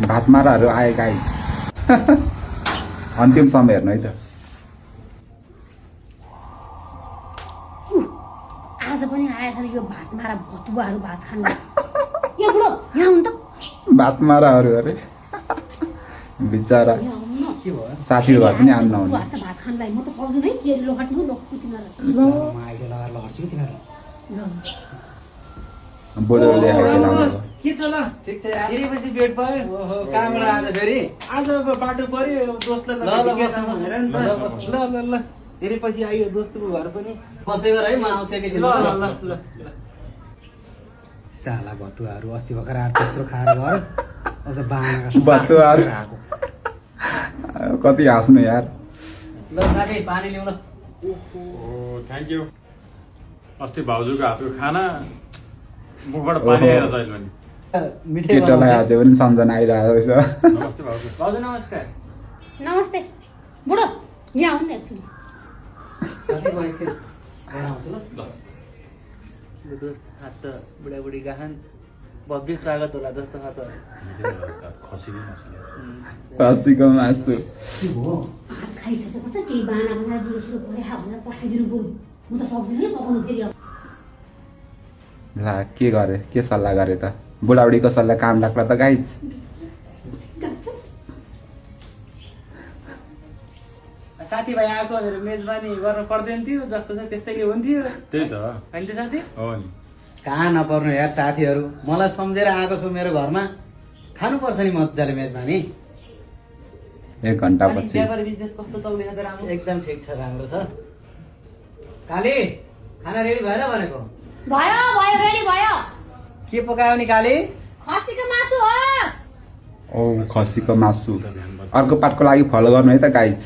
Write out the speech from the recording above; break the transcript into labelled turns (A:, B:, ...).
A: भातमाराहरू आए गाइज अन्तिम समय हेर्नु है त
B: आज पनि आएछन् यो भातमारा भतुवाहरू भात खान यहाँ बुढो यहाँ हुन् त
A: भातमाराहरू अरे बिचरा
B: यहाँ आउनु न
C: के भयो
A: साथीहरू भए पनि आउनु
B: भतुवाहरू
A: नहुने
B: त भात खानलाई म त पाउँदैन है के लोखट्नु लोकु तिमीहरूलाई
A: ल
C: म आइले लगाएर लड्छु तिमीहरू
A: बुढोले आएर लानुभयो
C: के छ ल ठिक छ यार पछि भेट भयो ओहो कामबाट आज फेरि आज बाटो पर्यो दोस्तलाई ल ल धेरै पछि आयो दोस्तको घर पनि बस्दै गर है म आउँछु एकैछिन ल साला भतुवाहरू अस्ति भर्खर आएर त्यत्रो खाएर भयो अझ बाँगाको
A: भतुवाहरू। कति हाँस्नु यार
C: ल साथी पानी ल्याउँ ल
D: ओहो थ्याङ्क यू अस्ति भाउजूको हातको खाना मुखबाट पानी आएर छ अहिले पनि
C: मिठै
A: केटालाई आज पनि सम्झना आइरहेको रहेछ
D: नमस्ते भाउजू
C: भाउजू नमस्कार
B: नमस्ते बुढो यहाँ आउनु न एकचोटि
C: साथी म एकछिन बनाउँछु ल यो दोस्त हात त बुढाबुढी गाहन भव्य स्वागत होला जस्तो हात
D: खसीको मसला
A: खसीको मासु
C: के भयो
B: भात खाइसकेको छ केही बाना बनाएर बुढो सुरु परे भनेर पठाइदिनु बरु म त सक्दिनँ है पकाउनु फेरि अब
A: ला के गरे के सल्लाह गरे त बुढाबुढीको सल्लाह काम लाग्ला त गाइज
C: साथीभाइ आएको भनेर मेजबानी गर्न पर्दैन थियो जस्तो छ त्यस्तैले हुन्थ्यो
D: त्यही त
C: होइन त साथी
D: हो नि
C: कहाँ नपर्नु यार साथीहरू मलाई सम्झेर आएको छु मेरो घरमा खानुपर्छ नि मजाले मेजबानी
A: 1 घण्टा पछि
C: व्यापारी बिजनेस कस्तो चल्दैछ त राम्रो एकदम ठिक छ राम्रो छ काली खाना रेडी भएन भनेको
B: भयो भयो रेडी भयो
C: के पकायो नि काली
B: खसीको मासु हो
A: ओ खसीको मासु अर्को पाटको लागि फलो गर्नु है त गाइज